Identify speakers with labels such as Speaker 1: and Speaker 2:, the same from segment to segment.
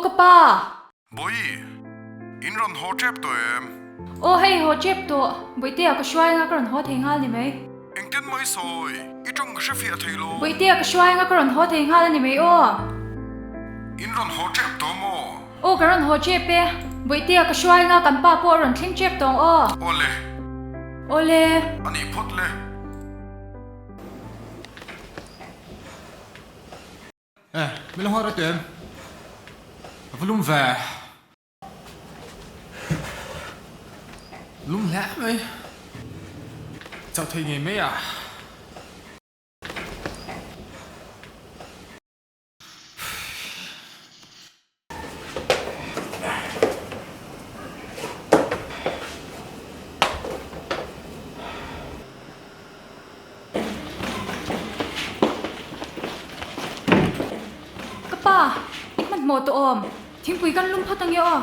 Speaker 1: Aw ka pa!
Speaker 2: Bawihi, in rawn haw tep tawh em?
Speaker 1: Aw hei haw tep tawh, Bawihtea ka hruai anga ka rawn haw thei nghal ni mai.
Speaker 2: Engtin mai sawi, i tawng ka hre fiah thei lo.
Speaker 1: Bawihtea ka hruai anga ka rawn haw thei nghal a ni mai aw.
Speaker 2: In rawn haw tep tawh maw?
Speaker 1: Aw ka rawn haw tep e, Bawihtea ka hruai anga kan pa pawh a rawn thleng tep tawng aw.
Speaker 2: Awle.
Speaker 1: Awle.
Speaker 2: A nih phawt le.
Speaker 3: Eh, min lo nghak rei teh em? A va lum ve. Lum hle mai. Chauh thei ngei mai a.
Speaker 1: Ka pa, i hmanhmawh tawh awm. Thingpui kan lum phawt ange aw.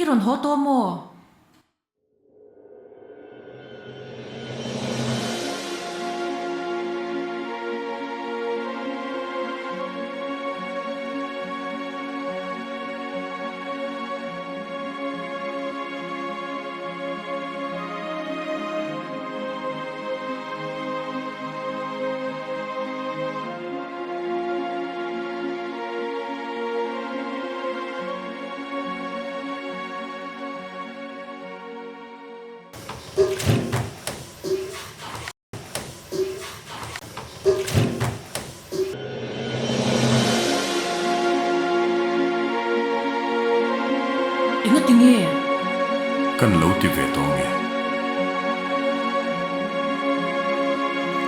Speaker 1: I rawn haw tawh maw? Engati nge?
Speaker 2: Kan lo ti ve tawh nge?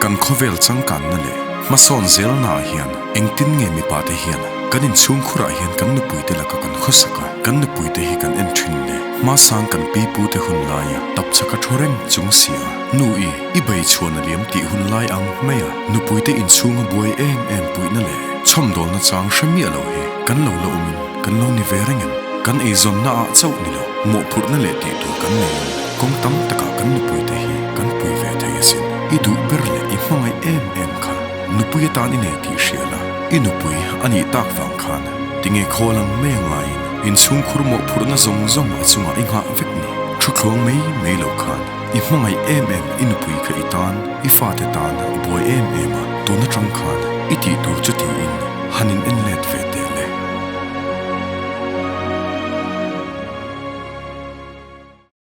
Speaker 2: Kan khawvel changkanna leh hmasawn zelnaah hian engtin nge mipate hian kan inchhungkhurah hian kan nupuite laka kan khawsak a, kan nupuite hi kan en thin le. Hmasang kan pi pute hun laia tapchhaka thu reng chung si a, nu i, i bei chhuan a liam tih hun lai ang maia nupuite inchhunga buai em em puihna leh chhawmdawlna chang hre miah lo hi kan lo la awmin kan lo ni ve reng em? Kan eizawnna ah chauh ni lo, mawhphurhna leh tih tur kan neiin kawng tam takah kan nupuite hi kan pui ve thei asin. I duh ber leh i hmangaih em em kha nupui atan i nei tih hria la, i nupui a nih tak vang khan tinge khawl ang mai a ngaiin inchhungkhur mawhphurhna zawng zawng a chungah i nghah vek ni. Thu thluang mai mai lo khan i hmangaih em em i nupui kha i tan, i fate tan a buai em em a, tun atang khan i tih tur chu tiin han in en let ve teh.